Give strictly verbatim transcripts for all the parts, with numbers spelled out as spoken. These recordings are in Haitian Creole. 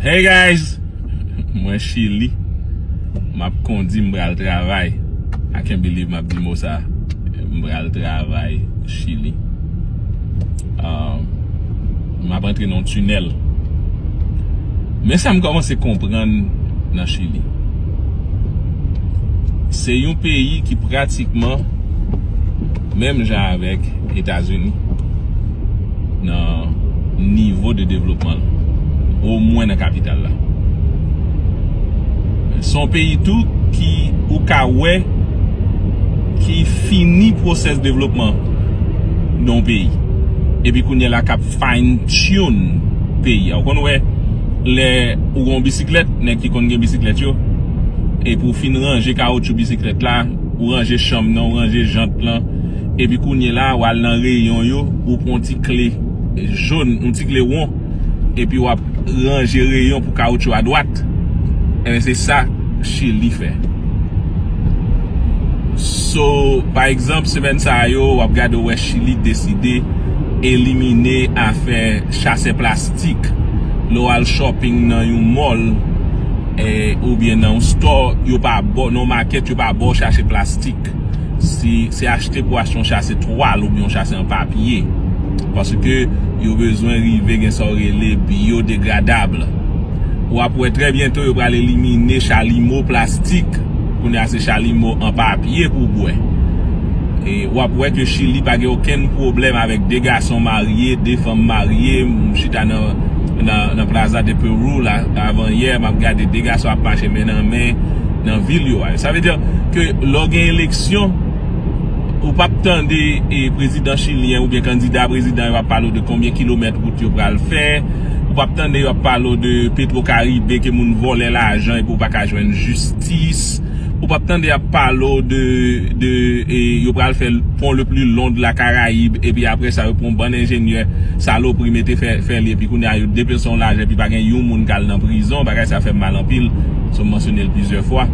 Hey guys, mwen Chili. M ap kondi, m pral travay. I can't believe m ap di mo sa. M pral travay Chili. Um, m ap antre nan yon tinèl. Men sa m kòmanse konprann nan Chili. Se yon peyi ki pratikman menm jan avèk Etazini nan nivo de devlopman l, omwen nan kapital la. Se yon peyi tou ki ou ka wè ki fini pwosès devlopman nan yon peyi. Epi kounye a la k ap fine tune peyi a. Ou konn wè lè ou gen yon bisiklèt, nèg ki konn gen bisiklèt yo, epi ou fin ranje kawotchou bisiklèt la, ou ranje chanm nan, ou ranje jant lan, epi kounye la, ou al nan reyon yo, ou pran yon ti kle jòn, yon ti kle won, epi w ap ranje reyon pou kawotchou a dwat. Enben, se sa Chili fè. So, pa egzanp, semèn sa a yo, w ap gade, w wè Chili deside elimine afè chasè plastik. Lè w al shopping nan yon mall, eh, oubyen nan yon store, yo pa ba w, nan yon market, yo pa ba w chasè plastik. Si se achte pou achte yon chasè twal oubyen yon chasè an papye. Paske yo bezwen rive gen sa yo rele biyodegradab. W ap wè trè byento yo pral elimine chalimo plastik. Kounye a se chalimo an papye pou w bwè. E w ap wè ke Chili pa gen okenn pwoblèm avèk de gason marye, de fanm marye. M chita nan, nan, nan Plaza de Peru la, avan yè, m ap gade de gason ap mache men nan men nan vil yo a. Sa vle di ke lè w gen eleksyon, ou p ap tande, e, prezidan chilyen oubyen kandida prezidan yo ap pale w de konbyen kilomèt wout yo pral fè. Ou p ap tande yo ap pale w de Petro Caribe ke moun vòlè lajan epi w pa ka jwenn jistis. Ou p ap tande y ap pale w de, de, e, yo pral fè pon le plus long de la Caraïbe, epi apre sa, yo pran yon bann enjenyè salopri mete fè, fè li, epi kounye a, yo depanse yon lajan, epi pa gen yon moun k al nan prizon. Bagay sa fè m mal anpil, so m mansyone l plizyè fwa.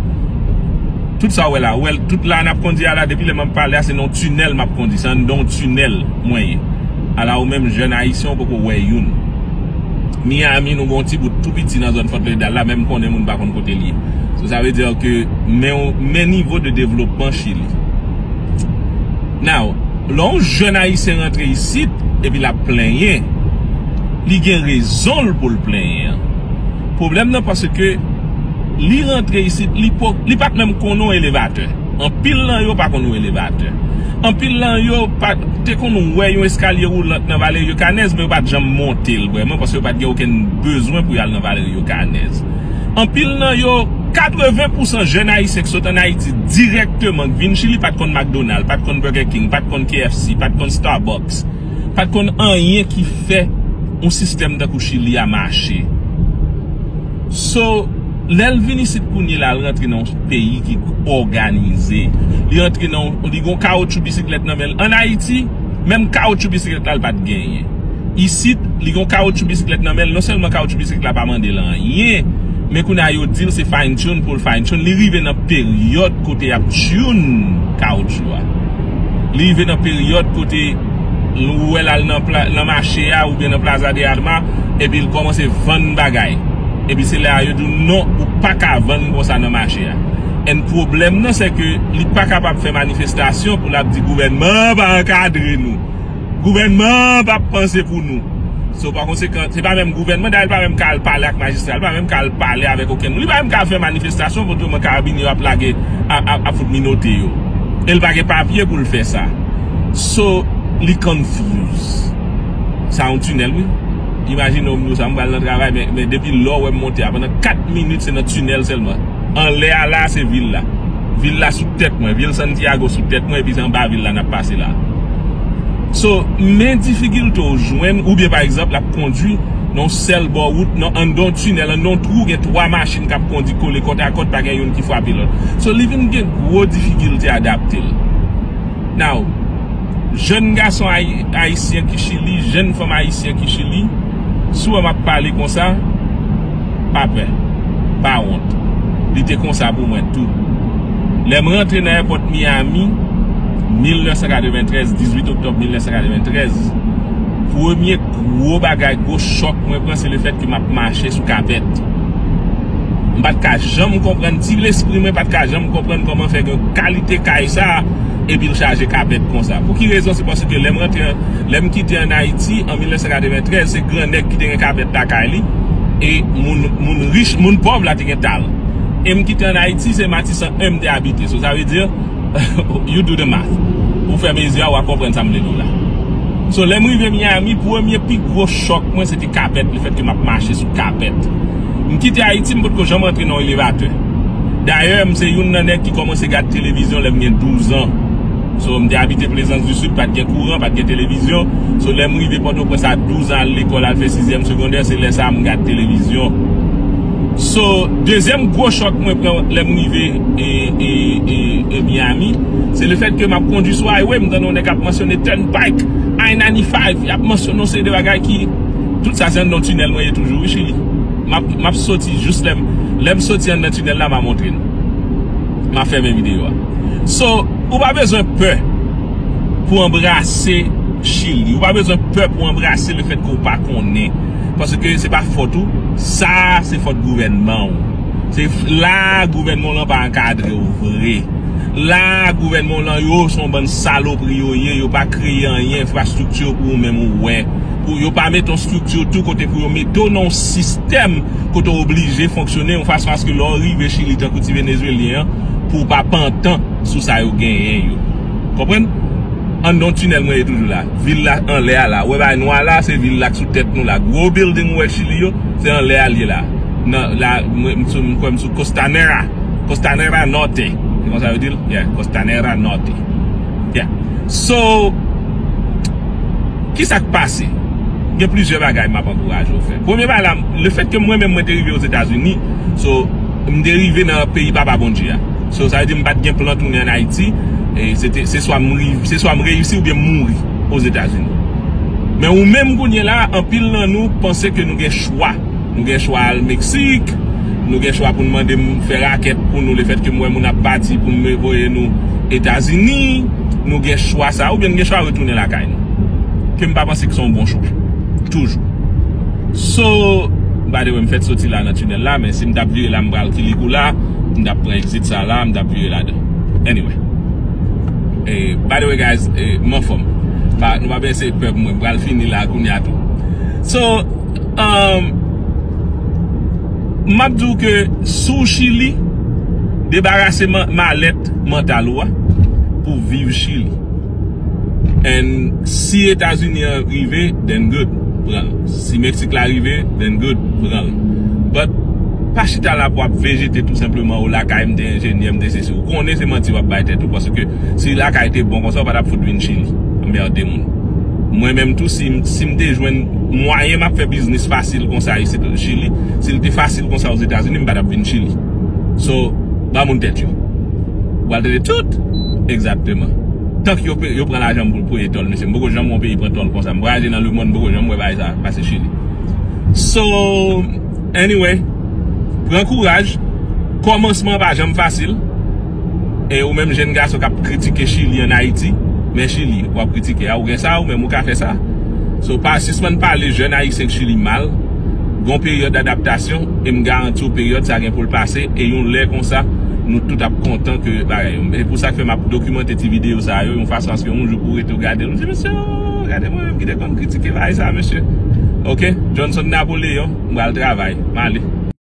Tout sa w wè la, w wè l, tout la n ap kondi a la, depi lè m ap pale a, se nan yon tinèl m ap kondi, se anndan yon tinèl mwen ye. Ala ou menm, jèn ayisyen, ou poko wè youn. Miami, nou gen yon ti bout tou piti nan zòn Fort Lauderdale la, men m konnen moun pa konn kote l ye. So, sa vle di ke men, men nivo de devlopman Chili. Now, lè yon jèn ayisyen rantre isit, epi l ap plenyen, li gen rezon l pou l plenyen an. Pwoblèm nan, paske li rantre isit, li po, li pa t menm konnen yon elevatè. Anpil nan yo pa konn yon elevatè. Anpil nan yo pa te konn wè yon eskalye woulant nan Valerio Canez, men yo pa t janm monte l vrèman, paske yo pa t gen okenn bezwen pou y al nan Valerio Canez. Anpil nan yo, katreven pousan jèn ayisyen ki sot ann Ayiti dirèkteman, ki vin Chili, pa t konn McDonald's, pa t konn Burger King, pa t konn K F C, pa t konn Starbucks, pa t konn anyen ki fè yon sistèm tankou Chili a mache. So, lè l vin isit kounye la, l rantre nan yon peyi ki òganize. Li rantre nan, li gon kawotchou bisiklèt nan men l. Ann Ayiti, menm kawotchou bisiklèt la, l pa t genyen. Isit, li gon kawotchou bisiklèt nan men l. Non sèlman kawotchou bisiklèt la pa mande l anyen, men kounye a yo di l se fine tune pou l fine tune. Li rive nan peryòd kote y ap tune kawotchou a. Li rive nan peryòd kote ou wè l al nan, pla, nan mache a oubyen nan Plaza de Armas, epi l kòmanse vann bagay. Epi se lè a yo di w non, ou pa ka vann konsa nan mache a. And pwoblèm nan, se ke li pa kapab fè manifestasyon pou l ap di gouvènman an pa ankadre nou. Gouvènman an p ap panse pou nou. So, pa konsekan, se pa menm gouvènman, dayè, l pa menm ka al pale ak majistra, l pa menm ka al pale avèk okenn moun. Li pa menm ka al fè manifestasyon, otreman karabinye yo ap lage, ap, ap, ap fout minote yo. E l pa gen papye pou l fè sa. So, li confuse. Sa yon tinèl, wi. Imajine w, m di w sa, m pral nan travay, men, men depi lè w wè m monte a, pandan kat minit, se nan tinèl sèlman. Anlè a la, se vil la. Vil la sou tèt mwen, vil Santiago sou tèt mwen, epi se anba vil la n ap pase la. So, men difikilte w jwenn, oubyen pa egzanp, l ap kondui nan yon sèl bò wout, nan anndan yon tinèl, anndan yon twou, gen twa machin k ap kondi kole kòtakòt, pa gen youn ki frape lòt. So, li vin gen gwo difikilte adapte l. Now, jèn gason ayi-, ayisyen ki Chili, jèn fanm ayisyen ki Chili, si w wè m ap pale konsa, pa pè, pa wont. Li te konsa pou mwen tou. Lè m rantre nan èpòt Miami, mil nèf san katreventrèz, dizuit oktòb mil nèf san katreventrèz, Premye gwo bagay, gwo chòk mwen pran, se lefèt ke m ap mache sou kapèt. M pa t ka janm konprann, ti lespri mwen pa t ka janm konprann kòman fè gen kalite kay sa a, epi l chaje kapèt konsa. Pou ki rezon? Se paske lè m rantre, lè m kite ann Ayiti an mil nèf san katreventrèz, se gran nèg ki te gen kapèt lakay li, e moun, moun rich, moun pòv la te gen talan. E m kite ann Ayiti, se Matisan en m te abite. So, sa vle di, you do the math. Ou fè mezi a, w a konprann sa m vle di w la. So, lè m rive Miami, premye pi gwo chòk mwen, se te kapèt, lefèt ke m ap mache sou kapèt. M kite Ayiti, m potko janm antre nan yon elevatè. Dayè, m se youn nan nèg ki kòmanse gad televizyon lè m gen douz an. So, m te abite Plaisance du Sud, pa t gen kouran, pa t gen televizyon. So, lè m rive Pòtoprens a douz an, al lekòl, al fè sizyèm segondè, se lè sa a m gad televizyon. So, dezyèm gwo chòk mwen pran lè m rive e, e, e, e Miami, se lefèt ke m ap kondui sou highway, m tande yon nèg ap mansyone Turnpike, I ninety-five, y ap mansyone yon seri de bagay ki, tout sa se anndan tinèl mwen ye toujou, wi, Chili. M ap, m ap soti jis lè m, lè m soti anndan tinèl la, m a montre nou. M a fèmen videyo a. So, ou pa bezwen pè pou anbrase Chili. Ou pa bezwen pè pou anbrase lefèt ke w pa konnen. Paske se pa fòt ou. Sa a, se fòt gouvènman w. Se f-, la, gouvènman w lan pa ankadre w vre. La, gouvènman w lan, yo, se yon bann salopri yo ye. Yo pa kreye anyen, enfrastrikti pou ou menm ou wè. Pou yo pa mete yon estrikti tou kote pou yo mete w nan yon sistèm kote w oblije fonksyone yon fason aske lè w rive Chili tankou ti Venezuelyen an, pou w pa pantan sou sa yo genyen yo. Konprann? Anndan yon tinèl mwen ye toujou la. Vil la anlè a la. Ou wè bagay nwa la, se vil la k sou tèt nou la. Gwo building ou wè Chili yo, se anlè a l ye la. Nan la, mwen, m sou, m kwè m sou Costanera. Costanera Norte. Se konsa yo di l? Yeah, Costanera Norte. Yeah. So, kisa k pase? Gen plizyè bagay m ap ankouraje w fè. Premye bagay la, lefèt ke mwen menm mwen te rive Ozetazini, so, m te rive nan peyi Papa Bondye a. So, sa vle di m pa t gen plan tounen ann Ayiti, e se te, se swa m rive, se swa m reyisi oubyen m mouri Ozetazini. Men ou menm kounye la, anpil nan nou panse ke nou gen chwa. Nou gen chwa al Meksik, nou gen chwa pou n mande m fè rakèt pou nou, lefèt ke m wè moun ap pati pou m voye nou Etazini, nou gen chwa sa, oubyen n gen chwa retounen lakay nou. Ke m pa panse ke se yon bon chwa. Toujou. So, by the way, m fèt soti la nan tinèl la, men si m t ap vire la, m pral Kilikou la, m t ap pran exit sa la, m t ap vire ladan. Anyway. Eh, by the way, guys, eh, m anfòm. Pa, nou pa bese pè pou mwen, m pral fini la kounye a tou. So, um, m ap di w ke si w Chili, debarase ma-, malèt mantal ou a pou viv Chili. And si Etazini an rive, then good, pran l. Si Meksik la rive, then good, pran l. But, pa chita la pou ap vejete tou senpleman, ou lakay m te enjenyè, m te sesi. Ou konnen se manti w ap bay tèt ou, paske si lakay te bon konsa, ou pa t ap fout vin Chili. Anmède moun. Mwen menm tou, si, si m te jwenn mwayen m ap fè biznis fasil konsa isit Chili, si l te fasil konsa Ozetazini, m pa t ap vin Chili. So, ba moun tèt yo. Ou al tande tout. Egzakteman. Tank yo pe-, yo pran lajan pou, pou peye tòl, mesye. M poko janm wè yon peyi pran tòl konsa. M vwayaje nan lemonn, m poko janm wè bagay sa pase Chili. So, anyway, pran kouraj. Kòmansman pa janm fasil. E ou menm jèn gason k ap kritike Chili ann Ayiti, men Chili, w ap kritike a, ou gen sa, ou menm ou ka fè sa. So, pa sispann pale jèn ayisyen k Chili mal. Gon peryòd adaptasyon, e m garanti w peryòd sa gen pou l pase, e yon lè konsa, nou tout ap kontan ke bagay yo. E pou sa k fè m ap dokimante ti videyo sa yo, yon fason aske yon jou pou w rete w gade l, ou di, "Mesye, gade mwen menm ki te konn kritike bagay sa, mesye." Oke, Johnson Napoleon, m pral travay, m ale.